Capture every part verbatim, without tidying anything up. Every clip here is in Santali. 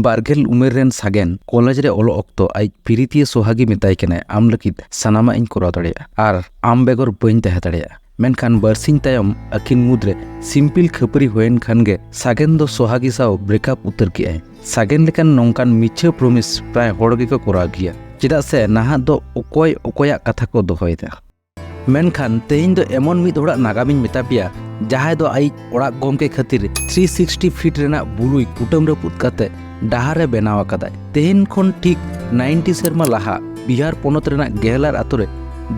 ᱵᱟᱨᱜᱮᱞ ᱩᱢᱮᱨ ᱨᱮᱱ ᱥᱟᱜᱮᱱ ᱠᱚᱞᱮᱡᱽ ᱨᱮ ᱚᱞᱚᱜ ᱚᱠᱛᱚ ᱟᱡ ᱯᱤᱨᱤᱛᱤᱭᱟᱹ ᱥᱚᱦᱟᱜᱤ ᱢᱮᱛᱟᱭ ᱠᱟᱱᱟᱭ, "ᱟᱢ ᱞᱟᱹᱜᱤᱫ ᱥᱟᱱᱟᱢᱟᱜ ᱤᱧ ᱠᱚᱨᱟᱣ ᱫᱟᱲᱮᱭᱟᱜᱼᱟ ᱟᱨ ᱟᱢ ᱵᱮᱜᱚᱨ ᱵᱟᱹᱧ ᱛᱟᱦᱮᱸ ᱫᱟᱲᱮᱭᱟᱜᱼᱟ᱾" ᱢᱮᱱᱠᱷᱟᱱ ᱵᱟᱨᱥᱤᱧ ᱛᱟᱭᱚᱢ ᱟᱹᱠᱤᱱ ᱢᱩᱫᱽᱨᱮ ᱥᱤᱢᱯᱤᱞ ᱠᱷᱟᱹᱯᱟᱹᱨᱤ ᱦᱩᱭᱮᱱ ᱠᱷᱟᱱ ᱜᱮ ᱥᱟᱜᱮᱱ ᱫᱚ ᱥᱚᱦᱟᱜᱤ ᱥᱟᱶ ᱵᱨᱮᱠᱟᱯ ᱩᱛᱟᱹᱨ ᱠᱮᱜᱼᱟᱭ᱾ ᱥᱟᱜᱮᱱ ᱞᱮᱠᱟᱱ ᱱᱚᱝᱠᱟᱱ ᱢᱤᱪᱷᱟᱹ ᱯᱨᱚᱢᱤᱥ ᱯᱨᱟᱭ ᱦᱚᱲ ᱜᱮᱠᱚ ᱠᱚᱨᱟᱣ ᱜᱮᱭᱟ, ᱪᱮᱫᱟᱜ ᱥᱮ ᱱᱟᱦᱟᱜ ᱫᱚ ᱚᱠᱚᱭ ᱚᱠᱚᱭᱟᱜ ᱠᱟᱛᱷᱟ ᱠᱚ ᱫᱚᱦᱚᱭᱮᱫᱟ᱾ ᱢᱮᱱᱠᱷᱟᱱ ᱛᱮᱦᱮᱧ ᱫᱚ ᱮᱢᱚᱱ ᱢᱤᱫ ᱦᱚᱲᱟᱜ ᱱᱟᱜᱟᱢᱤᱧ ᱢᱮᱛᱟ ᱯᱮᱭᱟ, ᱡᱟᱦᱟᱸᱭ ᱫᱚ ᱟᱡ ᱚᱲᱟᱜ ᱜᱚᱢᱠᱮ ᱠᱷᱟᱹᱛᱤᱨ ᱛᱷᱨᱤ ᱥᱤᱠᱥᱴᱤ ᱯᱷᱤᱴ ᱨᱮᱱᱟᱜ ᱵᱩᱨᱩᱭ ᱠᱩᱴᱟᱹᱢ ᱨᱟᱹᱯᱩᱫ ᱠᱟᱛᱮ ᱰᱟᱦᱟᱨ ᱮ ᱵᱮᱱᱟᱣ ᱟᱠᱟᱫᱟᱭ᱾ ᱛᱮᱦᱮᱧ ᱠᱷᱚᱱ ᱴᱷᱤᱠ ᱱᱟᱭᱤᱱᱴᱤ ᱥᱮᱨᱢᱟ ᱞᱟᱦᱟ ᱵᱤᱦᱟᱨ ᱯᱚᱱᱚᱛ ᱨᱮᱱᱟᱜ ᱜᱮᱦᱞᱟᱨ ᱟᱛᱳ ᱨᱮ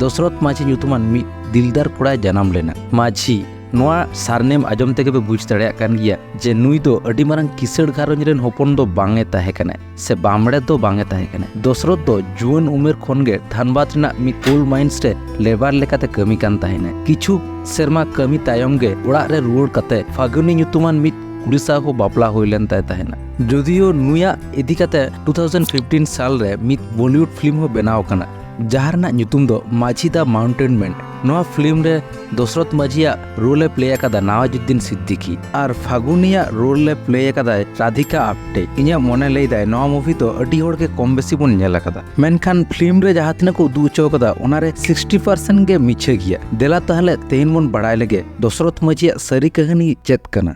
ᱫᱚᱥᱨᱚᱛᱷ ᱢᱟᱹᱡᱷᱤ ᱧᱩᱛᱩᱢᱟᱱ ᱢᱤᱫ ᱫᱤᱞᱫᱟᱨ ᱠᱚᱲᱟᱭ ᱡᱟᱱᱟᱢ ᱞᱮᱱᱟ᱾ ᱢᱟᱹᱡᱷᱤ, ᱱᱚᱣᱟ ᱥᱟᱨᱱᱮᱢ ᱟᱸᱡᱚᱢ ᱛᱮᱜᱮ ᱯᱮ ᱵᱩᱡᱽ ᱫᱟᱲᱮᱭᱟᱜ ᱠᱟᱱ ᱜᱮᱭᱟ ᱡᱮ ᱱᱩᱭ ᱫᱚ ᱟᱹᱰᱤ ᱢᱟᱨᱟᱝ ᱠᱤᱥᱟᱹᱬ ᱜᱷᱟᱨᱚᱸᱡᱽ ᱨᱮᱱ ᱦᱚᱯᱚᱱ ᱫᱚ ᱵᱟᱝ ᱮ ᱛᱟᱦᱮᱸ ᱠᱟᱱᱟ ᱥᱮ ᱵᱟᱢᱲᱮ ᱫᱚ ᱵᱟᱝ ᱮ ᱛᱟᱦᱮᱸ ᱠᱟᱱᱟ᱾ ᱫᱚᱥᱨᱚᱛᱷ ᱫᱚ ᱡᱩᱣᱟᱹᱱ ᱩᱢᱮᱨ ᱠᱷᱚᱱ ᱜᱮ ᱫᱷᱟᱱᱵᱟᱫᱽ ᱨᱮᱱᱟᱜ ᱢᱤᱫ ᱠᱳᱞ ᱢᱟᱭᱤᱱᱥ ᱨᱮ ᱞᱮᱵᱟᱨ ᱞᱮᱠᱟᱛᱮ ᱠᱟᱹᱢᱤ ᱠᱟᱱ ᱛᱟᱦᱮᱱᱟ᱾ ᱠᱤᱪᱷᱩ ᱥᱮᱨᱢᱟ ᱠᱟᱹᱢᱤ ᱛᱟᱭᱚᱢ ᱜᱮ ᱚᱲᱟᱜ ᱨᱮ ᱨᱩᱣᱟᱹᱲ ᱠᱟᱛᱮ ᱯᱷᱟᱹᱜᱩᱱᱤ ᱧᱩᱛᱩᱢᱟᱱ ᱢᱤᱫ ᱠᱩᱲᱤ ᱥᱟᱶ ᱦᱚᱸ ᱵᱟᱯᱞᱟ ᱦᱩᱭ ᱞᱮᱱ ᱛᱟᱭ ᱛᱟᱦᱮᱱᱟ᱾ ᱡᱩᱫᱤᱭᱳ ᱱᱩᱭᱟᱜ ᱤᱫᱤ ᱠᱟᱛᱮ ᱴᱩ ᱛᱷᱟᱣᱡᱮᱱᱰ ᱯᱷᱤᱯᱴᱤᱱ ᱥᱟᱞ ᱨᱮ ᱢᱤᱫ ᱵᱚᱞᱤᱣᱩᱰ ᱯᱷᱤᱞᱢ ᱦᱚᱸ ᱵᱮᱱᱟᱣ ᱟᱠᱟᱱᱟ, ᱡᱟᱦᱟᱸ ᱨᱮᱱᱟᱜ ᱧᱩᱛᱩᱢ ᱫᱚ ᱢᱟᱹᱡᱷᱤ ᱫᱟ ᱢᱟᱣᱩᱱᱴᱮᱱ ᱢᱮᱱ᱾ ᱱᱚᱣᱟ ᱯᱷᱤᱞᱢ ᱨᱮ ᱫᱚᱥᱨᱚᱛᱷ ᱢᱟᱹᱡᱷᱤᱭᱟᱜ ᱨᱳᱞ ᱮ ᱯᱞᱮ ᱟᱠᱟᱫᱟ ᱱᱟᱣᱟᱡᱩᱫᱽᱫᱤᱱ ᱥᱤᱫᱫᱤᱠᱤ ᱟᱨ ᱯᱷᱟᱹᱜᱩᱱᱤᱭᱟᱜ ᱨᱳᱞ ᱮ ᱯᱞᱮ ᱟᱠᱟᱫᱟᱭ ᱨᱟᱫᱷᱤᱠᱟ ᱟᱯᱴᱮ᱾ ᱤᱧᱟᱹᱜ ᱢᱚᱱᱮ ᱞᱟᱹᱭᱫᱟᱭ ᱱᱚᱣᱟ ᱢᱩᱵᱷᱤ ᱫᱚ ᱟᱹᱰᱤ ᱦᱚᱲ ᱜᱮ ᱠᱚᱢ ᱵᱮᱥᱤ ᱵᱚᱱ ᱧᱮᱞ ᱟᱠᱟᱫᱟ, ᱢᱮᱱᱠᱷᱟᱱ ᱯᱷᱤᱞᱢ ᱨᱮ ᱡᱟᱦᱟᱸ ᱛᱤᱱᱟᱹᱜ ᱠᱚ ᱩᱫᱩᱜ ᱦᱚᱪᱚ ᱟᱠᱟᱫᱟ ᱚᱱᱟᱨᱮ ᱥᱤᱠᱥᱴᱤ ᱯᱟᱨᱥᱮᱱᱴ ᱜᱮ ᱢᱤᱪᱷᱟᱹ ᱜᱮᱭᱟ᱾ ᱫᱮᱞᱟ ᱛᱟᱦᱞᱮ ᱛᱮᱦᱮᱧ ᱵᱚᱱ ᱵᱟᱲᱟᱭ ᱞᱮᱜᱮ ᱫᱚᱥᱨᱚᱛᱷ ᱢᱟᱹᱡᱷᱤᱭᱟᱜ ᱥᱟᱹᱨᱤ ᱠᱟᱹᱦᱱᱤ ᱪᱮᱫ ᱠᱟᱱᱟ᱾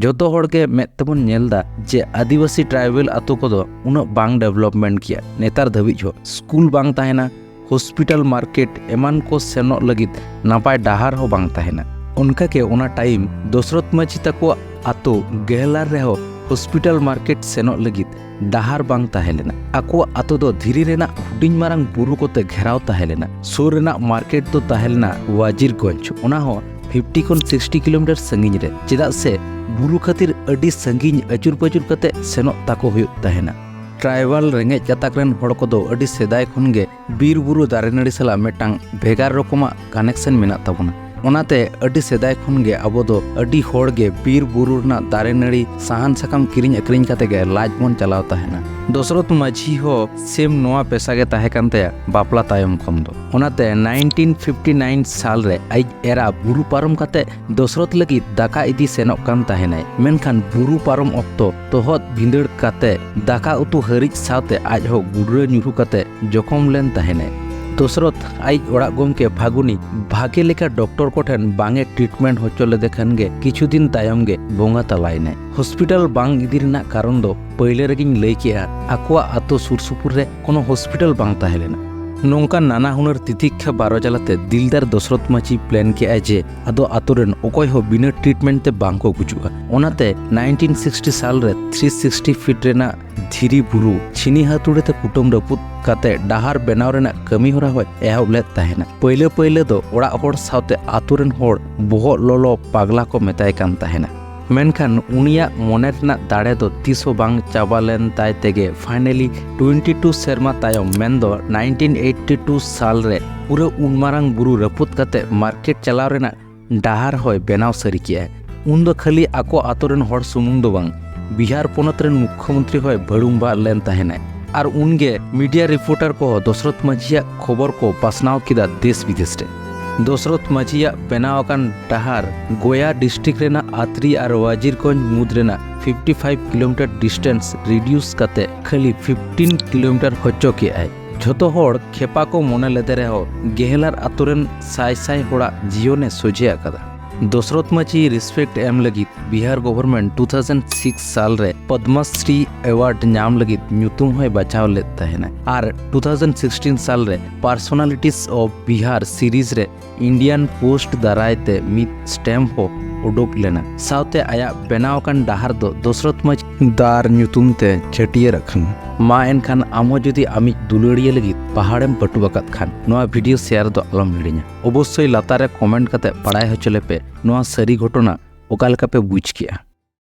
ᱡᱚᱛᱚ ᱦᱚᱲ ᱜᱮ ᱢᱮᱫ ᱛᱮᱵᱚᱱ ᱧᱮᱞ ᱮᱫᱟ ᱡᱮ ᱟᱹᱫᱤᱵᱟᱹᱥᱤ ᱴᱨᱟᱭᱵᱮᱞ ᱟᱛᱳ ᱠᱚᱫᱚ ᱩᱱᱟᱹᱜ ᱵᱟᱝ ᱰᱮᱵᱷᱞᱚᱯᱢᱮᱱᱴ ᱜᱮᱭᱟ᱾ ᱱᱮᱛᱟᱨ ᱫᱷᱟᱹᱵᱤᱡ ᱦᱚᱸ ᱥᱠᱩᱞ ᱵᱟᱝ ᱛᱟᱦᱮᱱᱟ, ᱦᱚᱥᱯᱤᱴᱟᱞ, ᱢᱟᱨᱠᱮᱴ ᱮᱢᱟᱱ ᱠᱚ ᱥᱮᱱᱚᱜ ᱞᱟᱹᱜᱤᱫ ᱱᱟᱯᱟᱭ ᱰᱟᱦᱟᱨ ᱦᱚᱸ ᱵᱟᱝ ᱛᱟᱦᱮᱱᱟ᱾ ᱚᱱᱠᱟᱜᱮ ᱚᱱᱟ ᱴᱟᱭᱤᱢ ᱫᱚᱥᱨᱚᱛᱷ ᱢᱟᱹᱡᱷᱤ ᱛᱟᱠᱚᱣᱟᱜ ᱟᱛᱳ ᱜᱮᱦᱞᱟᱨ ᱨᱮᱦᱚᱸ ᱦᱚᱥᱯᱤᱴᱟᱞ, ᱢᱟᱨᱠᱮᱴ ᱥᱮᱱᱚᱜ ᱞᱟᱹᱜᱤᱫ ᱰᱟᱦᱟᱨ ᱵᱟᱝ ᱛᱟᱦᱮᱸ ᱞᱮᱱᱟ᱾ ᱟᱠᱚᱣᱟᱜ ᱟᱛᱳ ᱫᱚ ᱫᱷᱤᱨᱤ ᱨᱮᱱᱟᱜ ᱦᱩᱰᱤᱧ ᱢᱟᱨᱟᱝ ᱵᱩᱨᱩ ᱠᱚᱛᱮ ᱜᱷᱮᱨᱟᱣ ᱛᱟᱦᱮᱸ ᱞᱮᱱᱟ᱾ ᱥᱩᱨ ᱨᱮᱱᱟᱜ ᱢᱟᱨᱠᱮᱴ ᱫᱚ ᱛᱟᱦᱮᱸ ᱞᱮᱱᱟ ᱣᱟᱡᱤᱨᱜᱚᱸᱡᱽ, ᱚᱱᱟ ᱦᱚᱸ ᱯᱷᱤᱯᱴᱤ ᱠᱷᱚᱱ ᱥᱤᱠᱥᱴᱤ ᱠᱤᱞᱳᱢᱤᱴᱟᱨ ᱥᱟᱺᱜᱤᱧ ᱨᱮ, ᱪᱮᱫᱟᱜ ᱥᱮ ᱵᱩᱨᱩ ᱠᱷᱟᱹᱛᱤᱨ ᱟᱹᱰᱤ ᱥᱟᱺᱜᱤᱧ ᱟᱹᱪᱩᱨ ᱯᱟᱹᱪᱩᱨ ᱠᱟᱛᱮ ᱥᱮᱱᱚᱜ ᱛᱟᱠᱚ ᱦᱩᱭᱩᱜ ᱛᱟᱦᱮᱱᱟ᱾ ᱴᱨᱟᱭᱵᱟᱞ ᱨᱮᱸᱜᱮᱡ ᱜᱟᱛᱟᱠ ᱨᱮᱱ ᱦᱚᱲ ᱠᱚᱫᱚ ᱟᱹᱰᱤ ᱥᱮᱫᱟᱭ ᱠᱷᱚᱱ ᱜᱮ ᱵᱤᱨ ᱵᱩᱨᱩ ᱫᱟᱨᱮ ᱱᱟᱹᱲᱤ ᱥᱟᱞᱟᱜ ᱢᱤᱫᱴᱟᱝ ᱵᱷᱮᱜᱟᱨ ᱨᱚᱠᱚᱢᱟᱜ ᱠᱟᱱᱮᱠᱥᱚᱱ ᱢᱮᱱᱟᱜ ᱛᱟᱵᱚᱱᱟ᱾ ᱚᱱᱟᱛᱮ ᱟᱹᱰᱤ ᱥᱮᱫᱟᱭ ᱠᱷᱚᱱ ᱜᱮ ᱟᱵᱚ ᱫᱚ ᱟᱹᱰᱤ ᱦᱚᱲ ᱜᱮ ᱵᱤᱨ ᱵᱩᱨᱩ ᱨᱮᱱᱟᱜ ᱫᱟᱨᱮ ᱱᱟᱹᱲᱤ, ᱥᱟᱦᱟᱱ ᱥᱟᱠᱟᱢ ᱠᱤᱨᱤᱧ ᱟᱹᱠᱷᱨᱤᱧ ᱠᱟᱛᱮ ᱜᱮ ᱞᱟᱡ ᱵᱚᱱ ᱪᱟᱞᱟᱣ ᱛᱟᱦᱮᱱᱟ᱾ ᱫᱚᱥᱨᱚᱛᱷ ᱢᱟᱹᱡᱷᱤ ᱦᱚᱸ ᱥᱮᱢ ᱱᱚᱣᱟ ᱯᱮᱥᱟ ᱜᱮ ᱛᱟᱦᱮᱸ ᱠᱟᱱ ᱛᱟᱭᱟ ᱵᱟᱯᱞᱟ ᱛᱟᱭᱚᱢ ᱠᱷᱚᱱ ᱫᱚ᱾ ᱚᱱᱟᱛᱮ ᱱᱟᱭᱤᱱᱴᱤᱱ ᱯᱷᱤᱯᱴᱤ ᱱᱟᱭᱤᱱ ᱥᱟᱞ ᱨᱮ ᱟᱡ ᱮᱨᱟ ᱵᱩᱨᱩ ᱯᱟᱨᱚᱢ ᱠᱟᱛᱮ ᱫᱚᱥᱨᱚᱛᱷ ᱞᱟᱹᱜᱤᱫ ᱫᱟᱠᱟ ᱤᱫᱤ ᱥᱮᱱᱚᱜ ᱠᱟᱱ ᱛᱟᱦᱮᱱᱟᱭ᱾ ᱢᱮᱱᱠᱷᱟᱱ ᱵᱩᱨᱩ ᱯᱟᱨᱚᱢ ᱚᱠᱛᱚ ᱛᱚᱦᱚᱫ ᱵᱷᱤᱸᱫᱟᱹᱲ ᱠᱟᱛᱮ ᱫᱟᱠᱟ ᱩᱛᱩ ᱦᱟᱹᱨᱤᱡ ᱥᱟᱶᱛᱮ ᱟᱡ ᱦᱚᱸ ᱜᱩᱰᱨᱟᱹ ᱧᱩᱨᱦᱩ ᱠᱟᱛᱮ ᱡᱚᱠᱷᱚᱢ ᱞᱮᱱ ᱛᱟᱦᱮᱱᱟᱭ᱾ ᱫᱚᱥᱨᱚᱛᱷ ᱟᱡ ᱚᱲᱟᱜ ᱜᱚᱢᱠᱮ ᱵᱷᱟᱜᱩᱱᱤ ᱵᱷᱟᱜᱮ ᱞᱮᱠᱟ ᱰᱚᱠᱴᱚᱨ ᱠᱚᱴᱷᱮᱱ ᱵᱟᱝ ᱮ ᱴᱨᱤᱴᱢᱮᱱᱴ ᱦᱚᱪᱚ ᱞᱮᱫᱮ ᱠᱷᱟᱱ ᱜᱮ ᱠᱤᱪᱷᱩ ᱫᱤᱱ ᱛᱟᱭᱚᱢ ᱜᱮ ᱵᱚᱸᱜᱟ ᱛᱟᱞᱟᱭᱮᱱᱟᱭ᱾ ᱦᱚᱥᱯᱤᱴᱟᱞ ᱵᱟᱝ ᱤᱫᱤ ᱨᱮᱱᱟᱜ ᱠᱟᱨᱚᱱ ᱫᱚ ᱯᱟᱹᱭᱞᱟᱹ ᱨᱮᱜᱮᱧ ᱞᱟᱹᱭ ᱠᱮᱜᱼᱟ, ᱟᱠᱚᱣᱟᱜ ᱟᱛᱳ ᱥᱩᱨ ᱥᱩᱯᱩᱨ ᱨᱮ ᱠᱳᱱᱳ ᱦᱚᱥᱯᱤᱴᱟᱞ ᱵᱟᱝ ᱛᱟᱦᱮᱸ ᱞᱮᱱᱟ᱾ ᱱᱚᱝᱠᱟ ᱱᱟᱱᱟ ᱦᱩᱱᱟᱹᱨ ᱛᱤᱛᱤᱠᱠᱷᱟ ᱵᱟᱨᱚ ᱡᱟᱞᱟᱛᱮ ᱫᱤᱞᱫᱟᱨ ᱫᱚᱥᱨᱚᱛᱷ ᱢᱟᱹᱡᱷᱤ ᱯᱞᱮᱱ ᱠᱮᱜᱼᱟᱭ ᱡᱮ ᱟᱫᱚ ᱟᱛᱳ ᱨᱮᱱ ᱚᱠᱚᱭ ᱦᱚᱸ ᱵᱤᱱᱟᱹ ᱴᱨᱤᱴᱢᱮᱱᱴ ᱛᱮ ᱵᱟᱝ ᱠᱚ ᱜᱩᱡᱩᱜᱼᱟ᱾ ᱚᱱᱟᱛᱮ ᱱᱟᱭᱤᱱᱴᱤᱱ ᱥᱤᱠᱥᱴᱤ ᱥᱟᱞ ᱨᱮ ᱛᱷᱨᱤ ᱥᱤᱠᱥᱴᱤ ᱯᱷᱤᱴ ᱨᱮᱱᱟᱜ ᱫᱷᱤᱨᱤ ᱵᱩᱨᱩ ᱪᱷᱤᱱᱤ ᱦᱟᱹᱛᱩᱲᱤ ᱛᱮ ᱠᱩᱴᱟᱹᱢ ᱨᱟᱹᱯᱩᱫ ᱠᱟᱛᱮ ᱰᱟᱦᱟᱨ ᱵᱮᱱᱟᱣ ᱨᱮᱱᱟᱜ ᱠᱟᱹᱢᱤ ᱦᱚᱨᱟ ᱦᱚᱸᱭ ᱮᱦᱚᱵ ᱞᱮᱫ ᱛᱟᱦᱮᱱᱟ᱾ ᱯᱟᱹᱭᱞᱟᱹ ᱯᱟᱹᱭᱞᱟᱹ ᱫᱚ ᱚᱲᱟᱜ ᱦᱚᱲ ᱥᱟᱶᱛᱮ ᱟᱛᱳ ᱨᱮᱱ ᱦᱚᱲ ᱵᱚᱦᱚᱜ ᱞᱚᱞᱚ ᱯᱟᱜᱽᱞᱟ ᱠᱚ ᱢᱮᱛᱟᱭ ᱠᱟᱱ ᱛᱟᱦᱮᱱᱟ᱾ ᱢᱮᱱᱠᱷᱟᱱ ᱩᱱᱤᱭᱟᱜ ᱢᱚᱱᱮ ᱨᱮᱱᱟᱜ ᱫᱟᱲᱮ ᱫᱚ ᱛᱤᱥ ᱦᱚᱸ ᱵᱟᱝ ᱪᱟᱵᱟ ᱞᱮᱱ ᱛᱟᱭ ᱛᱮᱜᱮ ᱯᱷᱟᱭᱱᱟᱞᱤ ᱴᱩᱭᱮᱱᱴᱤ ᱴᱩ ᱥᱮᱨᱢᱟ ᱛᱟᱭᱚᱢ, ᱢᱮᱱᱫᱚ ᱱᱟᱭᱤᱱᱴᱤᱱ ᱮᱭᱤᱴᱤ ᱴᱩ ᱥᱟᱞ ᱨᱮ ᱯᱩᱨᱟᱹ ᱩᱱ ᱢᱟᱨᱟᱝ ᱵᱩᱨᱩ ᱨᱟᱹᱯᱩᱫ ᱠᱟᱛᱮ ᱢᱟᱨᱠᱮᱴ ᱪᱟᱞᱟᱣ ᱨᱮᱱᱟᱜ ᱰᱟᱦᱟᱨ ᱦᱚᱸᱭ ᱵᱮᱱᱟᱣ ᱥᱟᱹᱨᱤ ᱠᱮᱜᱼᱟ᱾ ᱩᱱ ᱫᱚ ᱠᱷᱟᱹᱞᱤ ᱟᱠᱚ ᱟᱛᱳ ᱨᱮᱱ ᱦᱚᱲ ᱥᱩᱢᱩᱝ ᱫᱚ ᱵᱟᱝ, ᱵᱤᱦᱟᱨ ᱯᱚᱱᱚᱛ ᱨᱮᱱ ᱢᱩᱠᱠᱷᱚᱢᱚᱱᱛᱨᱤ ᱦᱚᱸᱭ ᱵᱷᱟᱹᱲᱩᱢᱵᱷᱟᱜ ᱞᱮᱱ ᱛᱟᱦᱮᱱᱟᱭ᱾ ᱟᱨ ᱩᱱᱜᱮ ᱢᱤᱰᱤᱭᱟ ᱨᱤᱯᱳᱨᱴᱟᱨ ᱠᱚᱦᱚᱸ ᱫᱚᱥᱨᱚᱛᱷ ᱢᱟᱹᱡᱷᱤᱭᱟᱜ ᱠᱷᱚᱵᱚᱨ ᱠᱚ ᱯᱟᱥᱱᱟᱣ ᱠᱮᱫᱟ ᱫᱮᱥ ᱵᱤᱫᱮᱥ ᱨᱮ᱾ ᱫᱚᱥᱨᱚᱛᱷ ᱢᱟᱹᱡᱷᱤᱭᱟᱜ ᱵᱮᱱᱟᱣ ᱟᱠᱟᱱ ᱰᱟᱦᱟᱨ ᱜᱚᱭᱟ ᱰᱤᱥᱴᱨᱤᱠᱴ ᱨᱮᱱᱟᱜ ᱟᱛᱨᱤ ᱟᱨ ᱣᱟᱡᱤᱨᱜᱚᱸᱡᱽ ᱢᱩᱫᱽ ᱨᱮᱱᱟᱜ ᱯᱷᱤᱯᱴᱤ ᱯᱷᱟᱭᱤᱵᱷ ᱠᱤᱞᱳᱢᱤᱴᱟᱨ ᱰᱤᱥᱴᱮᱱᱥ ᱨᱤᱰᱤᱭᱩᱥ ᱠᱟᱛᱮ ᱠᱷᱟᱹᱞᱤ ᱯᱷᱤᱯᱴᱤᱱ ᱠᱤᱞᱳᱢᱤᱴᱟᱨ ᱦᱚᱪᱚ ᱠᱮᱜᱼᱟᱭ᱾ ᱡᱷᱚᱛᱚ ᱦᱚᱲ ᱠᱷᱮᱯᱟ ᱠᱚ ᱢᱚᱱᱮ ᱞᱮᱫᱮ ᱨᱮᱦᱚᱸ ᱜᱮᱦᱞᱟᱨ ᱟᱛᱳ ᱨᱮᱱ ᱥᱟᱭ ᱥᱟᱭ ᱦᱚᱲᱟᱜ ᱡᱤᱭᱚᱱᱮ ᱥᱚᱡᱷᱮ ᱟᱠᱟᱫᱟ᱾ ᱫᱚᱥᱨᱚᱛᱷ ᱢᱟᱹᱡᱷᱤ ᱨᱮᱥᱯᱮᱠᱴ ᱮᱢ ᱞᱟᱹᱜᱤᱫ Bihar government two thousand six ᱥᱟᱞ ᱨᱮ ᱯᱚᱫᱽᱢᱚᱥᱨᱤ ᱮᱣᱟᱨᱰ ᱧᱟᱢ ᱞᱟᱹᱜᱤᱫ ᱧᱩᱛᱩᱢ ᱦᱚᱸᱭ ᱵᱟᱪᱷᱟᱣ ᱞᱮᱫ ᱛᱟᱦᱮᱱᱟ ᱟᱨ ᱴᱩ ᱛᱷᱟᱣᱡᱮᱱᱰ ᱥᱤᱠᱥᱴᱤᱱ ᱥᱟᱞ ᱨᱮ ᱯᱟᱨᱥᱚᱱᱟᱞᱤᱴᱤᱥ ᱚᱯᱷ ᱵᱤᱦᱟᱨ ᱥᱤᱨᱤᱡᱽ ᱨᱮ ᱤᱱᱰᱤᱭᱟᱱ ᱯᱳᱥᱴ ᱫᱟᱨᱟᱭ ᱛᱮ ᱢᱤᱫ ᱥᱴᱮᱢᱯ ᱦᱚᱸ ᱩᱰᱩᱠ ᱞᱮᱱᱟ᱾ ᱥᱟᱶᱛᱮ ᱟᱭᱟᱜ ᱵᱮᱱᱟᱣ ᱟᱠᱟᱱ ᱰᱟᱦᱟᱨ ᱫᱚ ᱫᱚᱥᱨᱚᱛᱷ ᱢᱟᱹᱡᱷᱤ ᱫᱟᱨ ᱧᱩᱛᱩᱢ ᱛᱮ ᱪᱷᱟᱹᱴᱭᱟᱹᱨ ᱟᱠᱟᱱᱟ᱾ ᱢᱟ ᱮᱱᱠᱷᱟᱱ ᱟᱢ ᱦᱚᱸ ᱡᱩᱫᱤ ᱟᱢᱤᱡ ᱫᱩᱞᱟᱹᱲᱤᱭᱟᱹ ᱞᱟᱹᱜᱤᱫ ᱯᱟᱦᱟᱲᱮᱢ ᱯᱟᱹᱴᱩ ᱟᱠᱟᱫ ᱠᱷᱟᱱ, ᱱᱚᱣᱟ ᱵᱷᱤᱰᱤᱭᱳ ᱥᱮᱭᱟᱨ ᱫᱚ ᱟᱞᱚᱢ ᱦᱤᱲᱤᱧᱟ᱾ ᱚᱵᱚᱥᱥᱳᱭ ᱞᱟᱛᱟᱨ ᱨᱮ ᱠᱚᱢᱮᱱᱴ ᱠᱟᱛᱮ ᱵᱟᱲᱟᱭ ᱦᱚᱪᱚ ᱞᱮᱯᱮ ᱱᱚᱣᱟ ᱥᱟᱹᱨᱤ ᱜᱷᱚᱴᱚᱱᱟ ᱚᱠᱟ ᱞᱮᱠᱟ ᱯᱮ ᱵᱩᱡᱽ ᱠᱮᱜᱼᱟ᱾